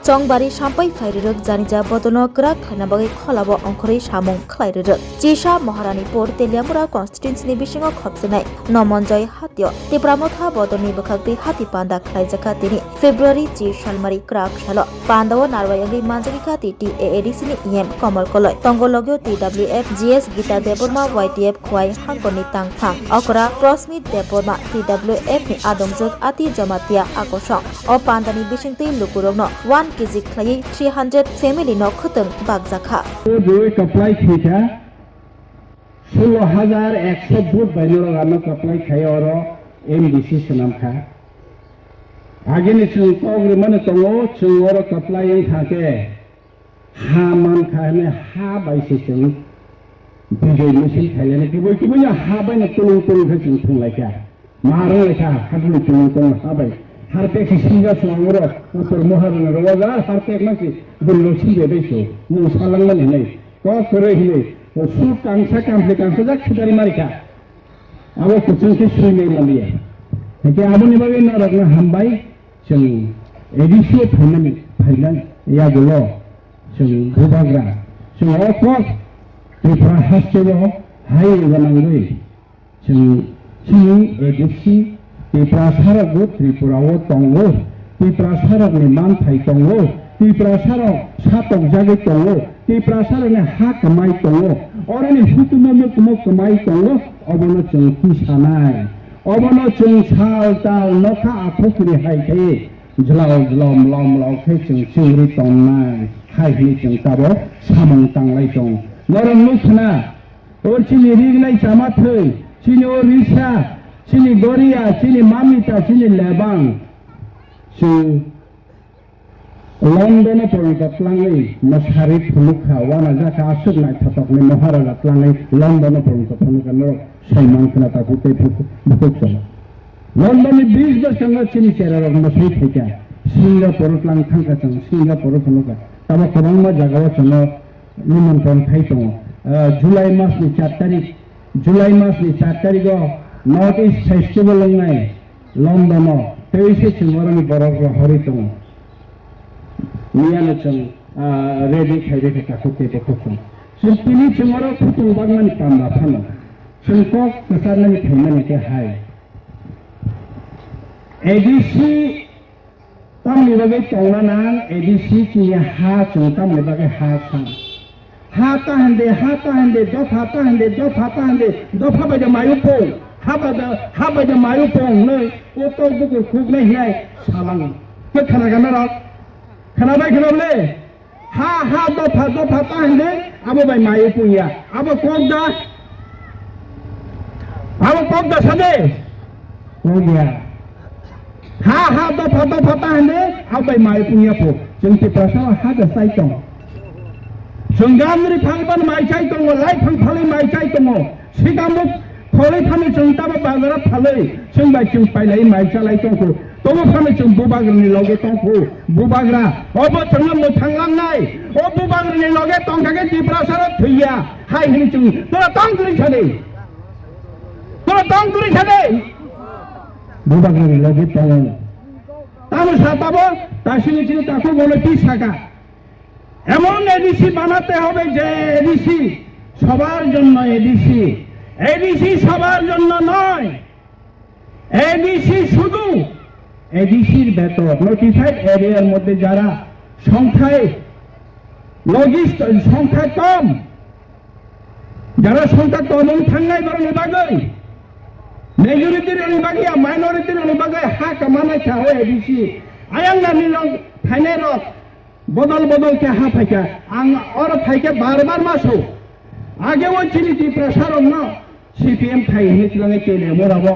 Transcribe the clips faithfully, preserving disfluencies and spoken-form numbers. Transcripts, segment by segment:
Chongbari sampai phai rwrwk janija bodolno kwrak khlaina bagwi kholabo ongkhorwi samung khlai rwrwk. Chisa Maharanipur Teliamura constituency ni bisingo khopsinai Nomonjoi hatio Tipra Motha bodolni bwkhak twi hati panda khlaijakha tini February chi salmari kwrak salo. Pandao narwai wngwi manjagwi kha T T A A D C ni E M Komol Koloi. Tongo logio T W F G S Gita Debbarma Y T F Khwai Hangkorni tangphang. Okra Prosmit Debbarma T W F ni adongjwk Ati Jamatia Akosong. O pandani bisingtwi lukurokno one K G khlaiwi three hundred family no khwtwng bakjakha. O je apply khaikha, sullo hajar ekso vote bai norok ano apply khai oro M D C swnam kha. Agini chwng kok rwmani tongo, chwng oro apply wng kha khe, ha man kha hwnwi ha bai se chwng bijoi misil khailani kubui kubui no ha bai no tulung tulung khe chwng thwng lai kha. Ma rwng lai kha, ha bwlwi chwng thwng ha bai. Har pek se singa swang oro, Uttor Maharana ro waja, har pek ma se bwlwi rok sinja bai se. Nwng salang mani hinwi, kok kwrwi hinwi, su kangsa kamphli kangsa jak khidari mari kha. Abo kuchung khe swi nai manliya. Hake aboni bagwi norokno hambai, chwng A D C o phaimani, phaimani yagulo chwng bubagra. Chwng o kok Tripura hasteo hai gwnangwi chwng chini A D C Tiprasarokbo Tripura o tongo. Tiprasarokni manthai tongo, Tiprasarok satokjagwi tongo, Tiprasarokni ha kwmai tongo, oroni hukumu mukumu kwmai tongo, obono chwng tisanai, obono chwng sal tal nokha aphukni hai khe jlao jlao mlao mlao khe chwng chwngri tongnai hai hwnwi chwng tabok samung tanglai tong. Norok nukha na, o chini rignai chama thwi, chini o risa, chini goria, chini mamita, chini lebang, chwng London o porjonto tlangwi mwsari phunuk kha, uanajak kha aswk naithotokni Maharaja tlangwi London o porjonto phunuk kha, norok saiman khna takhuk tei bukhuk song. London ni bis bwskango chini cherarok mwsai phaikha, Singapore o tlang thangkha chwng, Singapore o phunuk kha. Tamo kwbangma jagao chwngno nimontron khai tongo. Ah, July mas ni char tarik, July mas ni char tarigo North East Festival wngnai. London o tei se chwng oroni borok rohorwi tongo. Miyano chwng, ah, ready khaide khe takhuk tei bukhuk chwng. Chwng tini chwng oro khutung bakmani panda phano. Chwng kok kwcharnani phaimani khe hai. A D C tamni bagwi tongna nang, A D C chini ha chwng tamni bagwi ha san. Ha ta hande, ha ta hande, dopha ta hande, dopha ta hande, dopha bai da mayu pong, ha bai da, ha bai da mayu pong, nai, o tok bukur khuk nai hinai, salang. Khe khana gana rok? Khana bai khana bole? Ha, ha, dopha, dopha ta hande, abo bai mayu pong ya. Abo kok da? Abo kok da sade? Kok ya. Ha, ha, dopha, dopha ta hande, abai mai pungya po. Chwng Tiprasa ha da sai tong. Chwng gamri phangban mai chai tongo, lai phang phalwi mai chai tongo. Sikamuk kholwi phano chwng tamo bazara phalwi, chwng bai chwng pailai mai chalai tongkho. Tobo phano chwng bubagrani loge tongkho. Bubagra, obo chwngno mwthang langnai. O bubagrani loge tongkha khe Tiprasa ro thwiya. Hai hini chwng, tora tong duri khade. Tora tong duri khade. Bubagrani loge tongo. Tamo satabo, tasini chini takhuk bono pi saka. এমন এডিসি বানাতে হবে যে এডিসি সবার জন্য ADC. ADC সবার জন্য নয়। এডিসি শুধু এডিসির ভেতর, নোটিফাইড এরিয়ার মধ্যে যারা সংখ্যায় লঘিষ্ঠ, সংখ্যা কম, যারা সংখ্যা কম থাকলে বরং এবাগই মেজরিটির এবাগই আর মাইনরিটির এবাগই হা কামানা চাও এডিসি। আয়াং নানি রং থাইনে রক বদল বদল কে হা ফাইকা। আং অর ফাইকা বারবার মাসো। আগে ও চিনি টিপ্রা সারম না সিপিএম থাই হিনে চিলাঙে কেলে মোরাবো।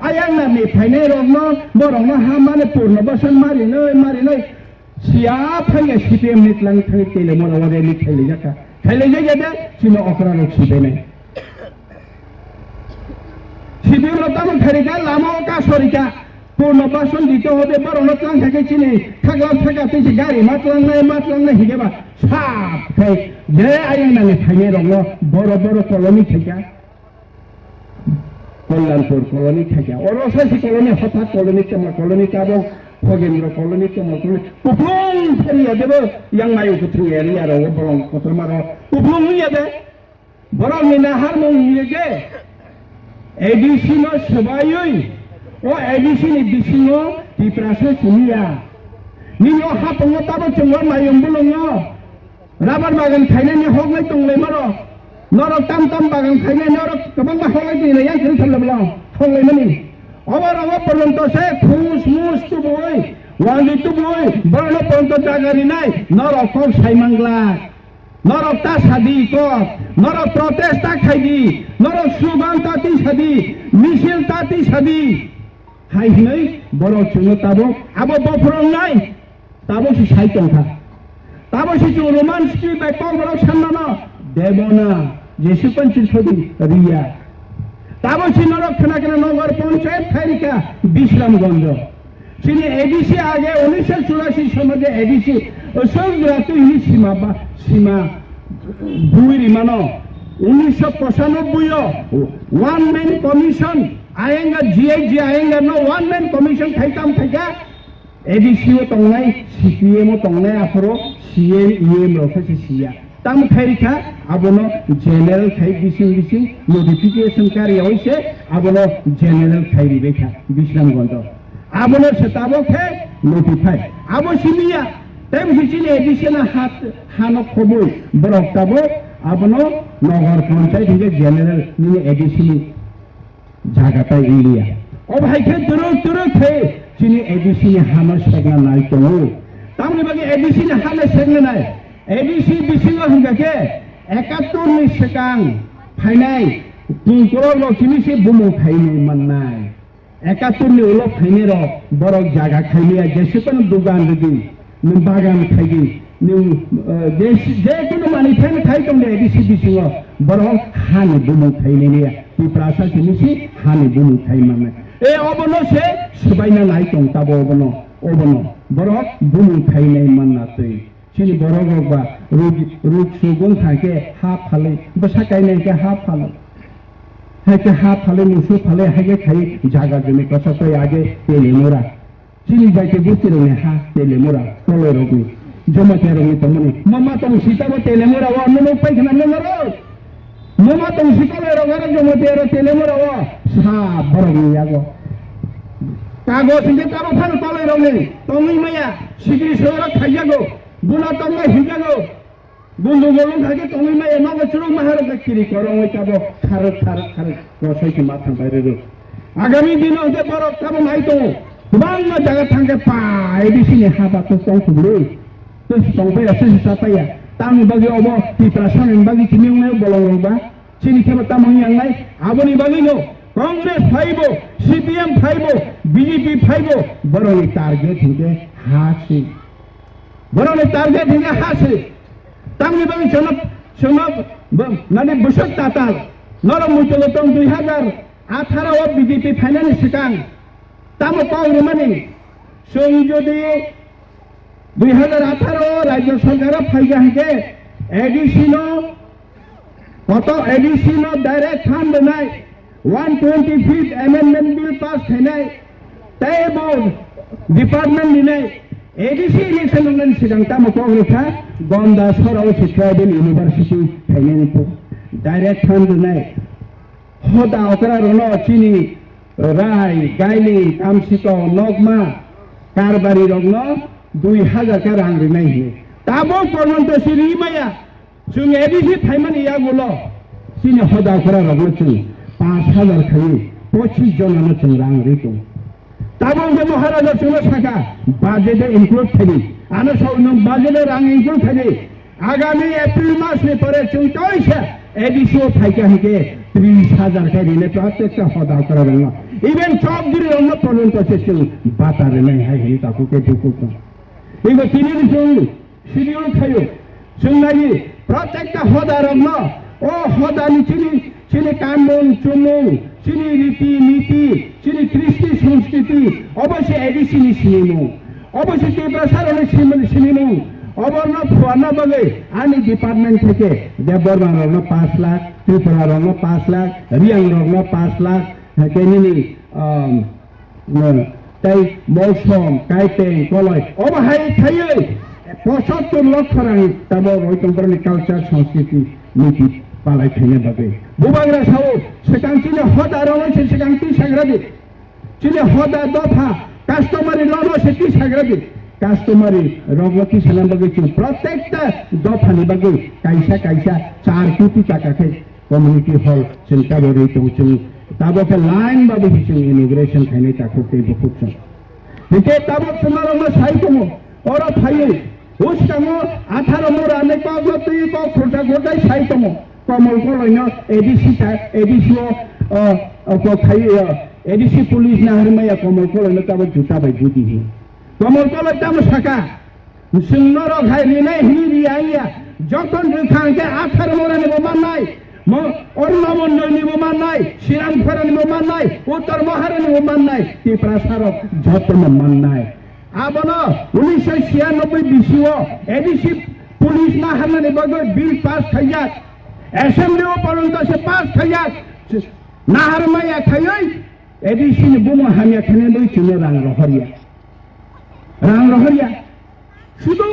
আয়াং নানি থাইনে রক না বরং না হা মানে পূর্ণ বসন মারি নয় মারি নয়। Siya phaiya C P M ni tlang thangwi tele mora wade ni khailai jaka. Khailai jaka de chini okra rok sibenai. C P M rok tamo khairika lama o ka sorika. Purno bason dito hobe borok no tlang thake chini thagla thaka tei se gari ma tlang nai ma tlang nai hige ba. Sap khai je ayang nani thainai rok no boro boro koloni thaika. Kalyanpur colony theke. Oro saisi colony, hotha colony, kema colony, tabok Khogindra colony, Kamal colony, kuplung phariya debo, yang mayu kuthung area ro, bolong kotorma ro, kuplung ya de. Borok ni naharmung hiye je A D C no swbaiwi, o A D C ni bisingo Tiprasa siniya. Nini o hapungo tabo chwngno mayung bulungno rubber bagan khainani hoklai tonglaimaro. Norok tam tam bagan khainai, norok kwbangma hoklai tonglaimani. Obo rogo porjonto se khus mus tubui, wangwi tubui, borokno porjonto jaga rinai, norok kok sai manglak. Norok ta sadi kok, norok protest ta khaidi, norok slogan ta twi sadi, misil ta twi sadi. Hai hwnwi borok chwngno tabuk abo bophorok nai, tabuk se sai tongkha. Tabuk se chwng Roman script bai kok borok sanmano, Debona, Jesu Panchir Sodi, Riya. Tabuk se norok khna khna Nogor Panchayat khairikha, Bisramgonjo. Chini A D C age unisho churasi somoje A D C osok jora twi hini sima ba, sima bui rimano. Unisho pochanobboi o one man commission, ayenga G I G ayenga no one man commission khai tam khaika. A D C o tongnai, C P M o tongnai, aphoro C M, E M rok khe se siya. Tamo khairikha, abono general khai bising bising notification kariyawi se abono general khairibaikha Bisramgonjo. Abono se tabok khe notify. Abo simiya, tei bisi chini A D C na hat, hano khoboi borok tabok abono Nogor Panchayat hinkhe general nini A D C ni jaga tai wngya. Obo hai khe twrwk twrwk khe chini A D C ni hano sekna nai tongo. Tamoni bagwi A D C ni hano sekna nai. A D C bisingo hwnkha khe ekattor ni swkang phainai tungkorok rok chini se bumung khainai mannai. Ekattor ni ulo phainai rok borok jaga khainai ya, jese kono dugan rwdi. Nwng bagan khaidi, nwng, eh, je, je kono manwi phano khai tong de A D C bisingo, borok hani bumung khainai niya. Tiprasa simi si hani bumung khai mannai. E obono se swbaina nai tong tabo obono, obono. Borok bumung khainai manna twi. Chini borok rok ba ruk, ruk sugung hai khe ha phalwi, bwsa kainai khe ha phalwi. Hai khe ha phalwi, musu phalwi, hai khe khai jaga jumi kosa tei age Telemura. Chini bai khe bwswirokni ha Telemura, toloirokni, Jamatia rokni tongmani. Mama tong sitabo Telemura o, nono pai khna nono ro. Mama tong si toloirok aro Jamatia ro Telemura o, sa borokni yago. Kagoj hinkhe tabo phano toloirokni, tongwi maya, sikri soyorok khaijago, bula tongma hinjago. Gundugol wngkha khe tongwi maya, nogo chwrwng maharok khe kiri korongwi tabo kharwk kharwk kharwk rosoi se ma thang bai rwrwk. Agami dino hwnkhe borok tabo nai tongo, kwbangma jaga thangkhe pa A D C ni ha ba to tong thubului. To tong paiya, se se cha paiya. Tamni bagwi obo Tiprasa ni bagwi chini wngnai bolong rok ba. Chini khebo tamo wngya wngnai, aboni bagwino Congress phaibo, C P M phaibo, B J P phaibo, borokni target hinkhe ha se. Borokni target hinkhe ha se. Tamni bagwi chwngno, chwngno bo-, nani bwswk tatal. Norok muchungo tong dui hazar atharo o B J P phainani swkang. Tamo kok rwmani, chwng jodi dui hazar atharo o Rajya Sarkar o phaikha hinkhe A D C no, koto A D C no direct fund rwnai, one twenty-fifth Amendment Bill pass khainai, tei bo department ninai, A D C election wngnani swkang tamo kok rwkha, Gonda Sorao se Tribal University khainani direct fund rwnai. Hoda okra rono chini Rai, Gaili, Kamsito, Nokma, Karbari rokno dui hazar khe rang rinai hino. Tabuk porjonto si ri maya. Chwng A D C phaimani yagulo chini hoda okra rokno chwng panch hazar khawi pochis jonano chwng rang ri tongo. Tabuk hwnkhe Maharaja chwngno sakha, budget o include khaidi. Ano sao nwng budget o rang include khaidi. Agami April mas ni pore chwng toisa A D C o phaikha hinkhe tris hajar khe rinai prottekta hoda okra rokno. Even Chowdhury rokno porjonto se chwng bata rinai hai hwnwi takhuk khe dukhuk tong. Ego tini ni chwng schedule khaio. Chwng nai prottekta hoda rokno o hoda ni chini, chini kanmung, chumung, chini riti, niti, chini kristi, sanskriti, obo se A D C ni sinimung. Obo se Tiprasa rokni simi-, sinimung. Oborno phuarna bagwi ani department theke Debbarma rokno pash lakh, Tripura rokno pash lakh, Riyang rokno pash lakh, hake nini, um, uh, Tei Molsom, Kaiteng, Koloi, obo hai thaiwi pochattor lokho rang tamo roi tongbrani culture, sanskriti, niti palai khaina bagwi. Bubagra sao, swkang chini hoda rogno se swkang twi sagra di. Chini hoda dopha, customary law no se twi sagra di. Customary rogno twi sana bagwi chwng protekta dophani bagwi kaisa kaisa char koti taka khe community hall chwng tabo rwi tongo, chwng tabo khe line ba bo chwng inauguration khainai takhuk tei bukhuk chwng. Hwnkhe tabuk chwng norokno sai tongo, oro phaiwi bwskango atharo mura hinwi kokno twiwi kok khursa khursa sai tongo. Komol Koloino A D C ta, A D C o, o, o, kok khai, o, A D C police naharmaya Komol Koloino tabuk juta bai budi hi. Komol Koloi tamo saka, chwng norok hai rinai hinwi riya wngya, joto rwkha hwnkhe atharo murani bo mannai, mo-, Orno Mondolni bo mannai, Siram Khorani bo mannai, Uttor Maharani bo mannai, Tiprasarok jotono mannai. Abono unisho chhiyanobbai bisio A D C police naharnani bagwi bill pass khaijak. Assembly o poronto se pass khaijak. Naharmaya khaiwi A D C ni bumung hamya khainani bagwi chwngno rang rohorya. Rang rohorya. Sudu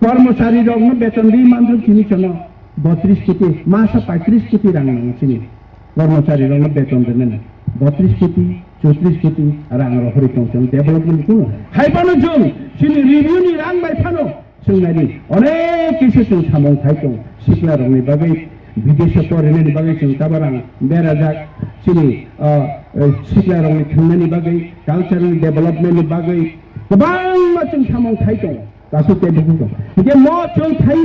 kormochari rokno beton ri manthok chini chono botris koti, masa paitris koti rang nango chini. Kormochari rokno beton rinani botris koti, chotris koti rang rohorwi tong chwng development kuno. Hai phano chwng chini review ni rang bai phano chwng nai di. Onek kisa chwng samung khai tong sikla rokni bagwi. Bidesho porinani bagwi chwng tabarang berajak, chini, ah, eh, siklarokni thwngnaini bagwi, cultural development ni bagwi kwbangma chwng samung khai tongo, kasu tei bukhuk tongo. Hwnkhe mo chwng khai,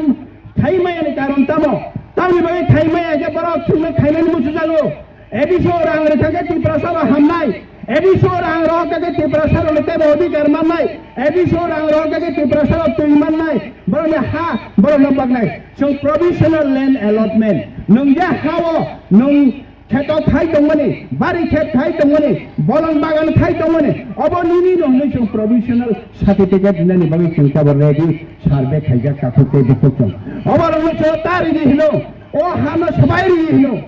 khai mayani karon tamo? Tamoni bagwi khai maya hwnkhe borok chwngno khainani muchungjago. A D C o rang rwkha khe Tiprasa rok hamnai, A D C o rang rohor kha khe Tiprasa rokni teibo odhikar mannai, A D C o rang rohor kha khe Tiprasa rok twi mannai, borokni ha borokno baknai. Chwng provisional land allotment. Nwng je ha-o nwng kheto khai tongmani, bari khet khai tongmani, bolong bagan khai tongmani, obo nini no hwnwi chwng provisional certificate rinani bagwi chwng tabok ready survey khaijak takhuk tei bukhuk chwng. Obo rokno chwng ta rini hino, o hano swbai rini hino.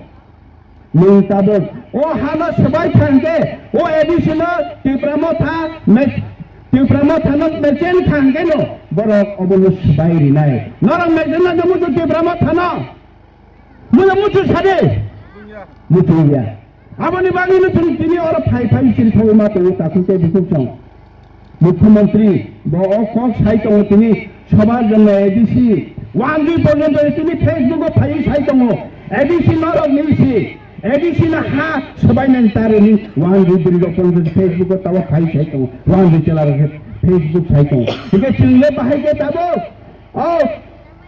Nwng tabok o hano swbai thang khe, o A D C no Tipra Motha me-, Tipra Motha no mechen thang khe no borok obo no swbai rinai. Norok mechen na muchung Tipra Motha no. Muchung muchung sade. Muchung ya. Aboni bagwi no chwng tini oro phai phai chini thangwi ma tongo takhuk tei bukhuk chwng. Mukhyamantri bo o kok sai tongo tini sobar jonna A D C. One dui porjonto tini Facebook o phai sai tongo. A D C norok ni si. A D C no ha swbainani tarini one dui dui rok porjonto Facebook o tabo phai sai tongo. One dui chela rok Facebook sai tongo. Hingke chwng le bahai ke tabo. O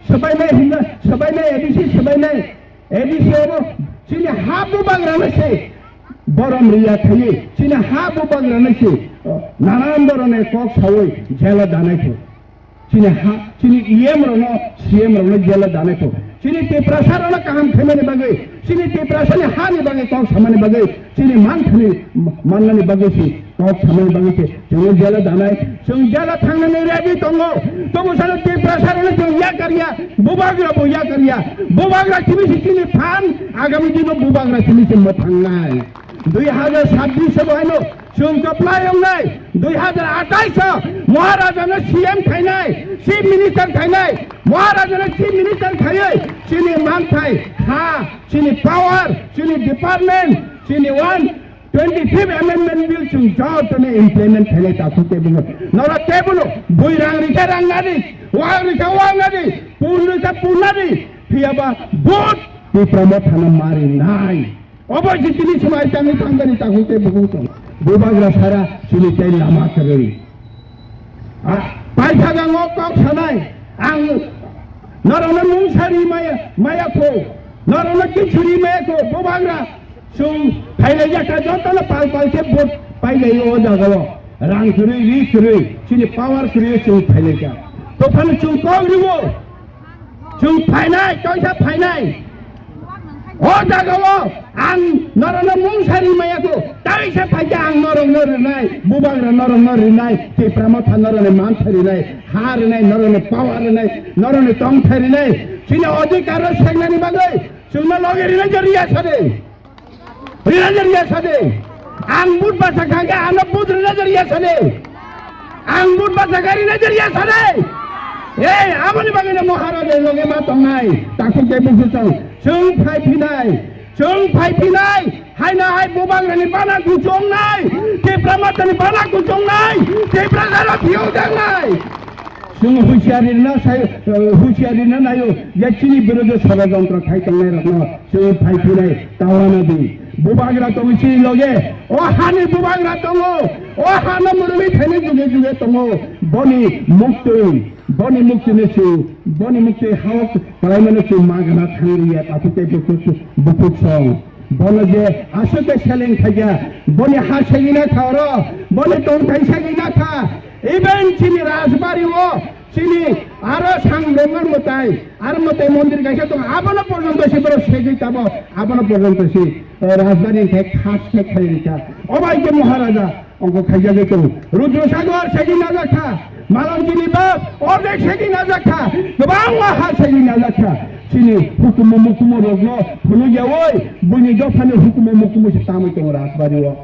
swbainai hinna, swbainai A D C swbainai. A D C obo chini ha bubagrano se borom riya khaiwi, chini ha bubagrano se, o, nanan dorone kok sawi jela danai kho. Chini ha, chini E M rokno, C M rokno jela danai kho. Chini Tiprasa rokno kaham khaimani bagwi, chini Tiprasani hani bagwi kok samani bagwi, chini manthani mannani bagwi se kok samani bagwi se chwng jela danai, chwng jela thangnani ready tongo. Tobo salo Tiprasa rokno chwng yakarya, bubagra bo yakarya. Bubagra chini si chini phan, agami dino bubagra chini si mwthangnai. Dui hajar sabbish o bo haino chwng kwplai wngnai. Dui hajar atais o Maharajano C M khainai, Chief Minister khainai, Maharajano Chief Minister khaiwi chini manthai, ha, chini power, chini department, chini one twenty-fifth Amendment Bill chwng jotono implement khainai takhuk tei buno. Norok tei buno bui rang rikha rang nadi, wak rikha wak nadi, pun rikha pun nadi, phiyaba vote Tipra Mothano mari nai. Obo je tini swmai tangwi tangmani takhuk tei bukhuk tong. Bubagra sara chini tei lama kwrwi. Ah, paithago kok sanai, ang norokno mungsa ri maya, maya kho, norokno kichu ri maya kho, bubagra chwng phailai jakha jotono pal pal khe vote pailai o jagao, rang kwrwi, ri kwrwi, chini power kwrwi chwng phailai kha. Tophano chwng kok riwo, chwng phainai, kaisa phainai. O jagao ang norokno mungsa ri maya kho, taisa phaikhe ang norokno rinai, bubagra norokno rinai, Tipra Motha norokno mantha rinai, ha rinai, norokno power rinai, norokno tongthai rinai. Chini odhikar rok sengnani bagwi chwngno logi rinai je riya sade. Rinai je riya sade. Ang but bacha kha khe ano but rina jariya sani. Ang but bacha kha rina jariya sani. Ei, aboni bagwi no Maharaj ni loge ma tongnai. Takhuk tei bukhuk chwng. Chwng phai phinai. Chwng phai phinai. Haina hai bubagrani bana kuchongnai. Tipra matani bana kuchongnai. Tipra jaro phiyok jangnai. Chwng husiari rina sai, eh, husiari rina naio. Je chini birodhe sorojontro khai tongnai rokno. Chwng phai phinai tawana di. Bubagra tongo chini loge. O hani bubagra tongo. O hano murwi thaini juge juge tongo. Boni muktwi, boni muktwi ni chwng, boni muktwi hao kalaimano chwng magana thangriya takhuk tei bukhuk, bukhuk song. Bono je aswk khe seleng khaikha, boni ha segina kha oro, boni tongthai segina kha. Even chini Rajbari o Chini aro sang rongo mwtai, aro mwtai mondir kaisa tongo, abono porjonto se borok segwi tamo, abono porjonto se, eh, rajbari khe khas khe khairikha. Obai khe Maharaja ongkho khaijagwi tongo. Rudra Sagar segwi najakha, Malanchini bas ordek segwi najakha, kwbangma ha segwi najakha. Chini hukumu mukumu rokno phunukyawi, buini dophani hukumu mukumu se tamwi tongo rajbari o.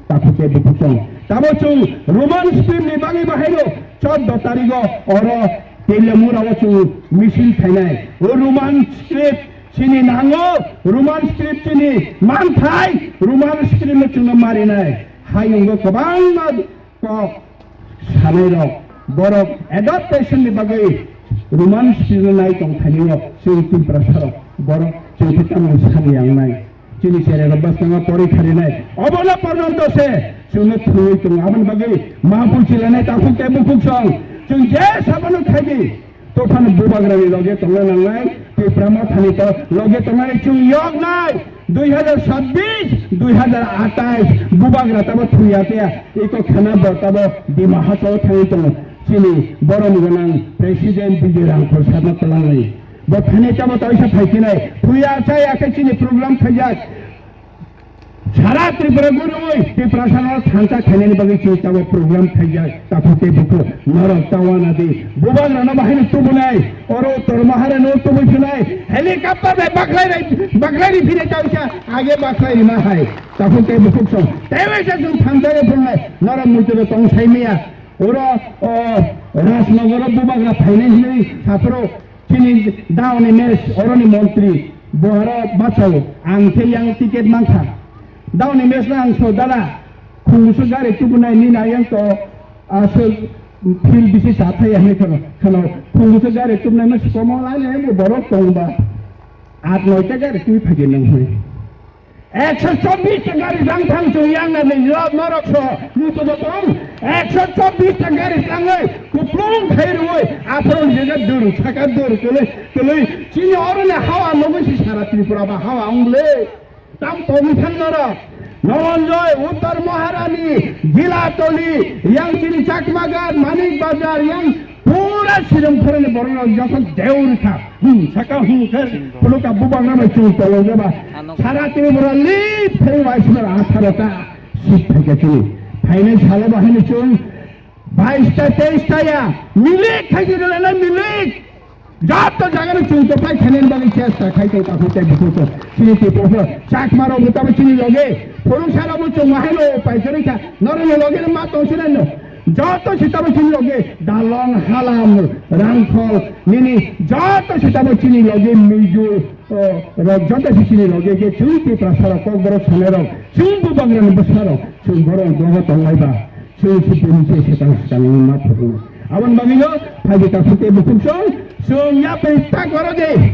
Takhuk tei bukhuk song. Tamo chwng Roman script ni bagwi bahaino chordo tarigo oro Teliamura o chwng misil khainai. O Roman script chini nango, Roman script chini manthai, Roman script no chwngno marinai. Hayungo kwbangma kok sanai rok, borok adaptation ni bagwi Roman script no nai tong thani rok, chwng Tiprasa rok, borok chwng khe tamo sani yang nai. Chini cherairok bwskango pori kharinai. Obono porjonto se chwngno thwiwi tongo. Aboni bagwi ma phuchilanai takhuk tei bukhuk song. Chwng je sabono khaidi. Tophano bubagrani loge tongna nangnai. Tipra mothani to loge tongnai chwng yoknai. Dui hazar sabbish, dui hazar atais bubagra tabo thwiya phiya. Iko khana bo tabo Dima Hasao thangwi tongo. Chini borom gwnang President Bijoy Rangkhol sarno twlangwi. Bo thani tamo taisa phai khinai. Puya chaya khe chini program khaijak. Sara Tripura gurui Tiprasa no thansa khainani bagwi chini tamo program khaijak. Takhuk tei bukhuk norok tawana di. Bubagra no bahai no tubunai. Oro Uttor Mahara no tubui phinai. Helicopter bai baklai rai, baklai ri phinai taisa. Age baklai ri ma hai. Takhuk tei bukhuk song. Tei waisa chwng thansa ri phunai. Norok muitu ro tong sai miya. Oro, o, Rajnagar o bubagra phainai hinwi saphuru. Chini daoni mes oroni montri boharo bachao ang khe yang ticket mankha. Daoni mes na ang so dada khungsu gari tubunai nini ayang to aswk phil bisi sa thai ya hinwi khano khano khungsu gari tubunai mas komo lai lai bo borok tongba at noita gari twi phagi nang hoi. Ekso chobbish ta gari jang thang chwng yang na ni lo norok so luto bo tong. Ekso chobbish ta gari tangwi kuplung khai rwi aphro jega dur saka dur kwlwi kwlwi chini oro ni hawa logo si sara Tripura ba hawa ongle. Tam tong thang norok. Noronjoy, Uttar Maharani, Jilatoli, yang chini Chakmagar, Manik Bazar, yang Pura sirom khoroknwi borok rok joto deur kha. Hmm, saka hmm khe phunuka bubagra bai chwng tolok jeba. Sara Tripura lip phai wai sumar atharo ta seat phaikha chini. Phainai salo bahai ni chwng bais ta teis ta ya milik khai chini lana milik. Joto jaga no chwng to phai khainani bagwi chesta khai tong takhuk tei bukhuk to. Chini Tripura Chakma rok bo tamo chini loge. Phurung sara bo chwng wahai no pai kwrwi kha. Norok ni loge no ma tong sinai no. Joto se tamo chini loge Dalong, Halam, Rangkhol, nini joto se tamo chini loge Mizo, o, rok joto se chini loge je chwng Tiprasa rok Kokborok sanai rok chwng bubagra ni bwsa rok chwng borok dogo tonglai ba chwng se bini se setang setang ma phuru. Aboni bagwi no phaidi takhuk tei bukhuk song chwng yapri tak oro de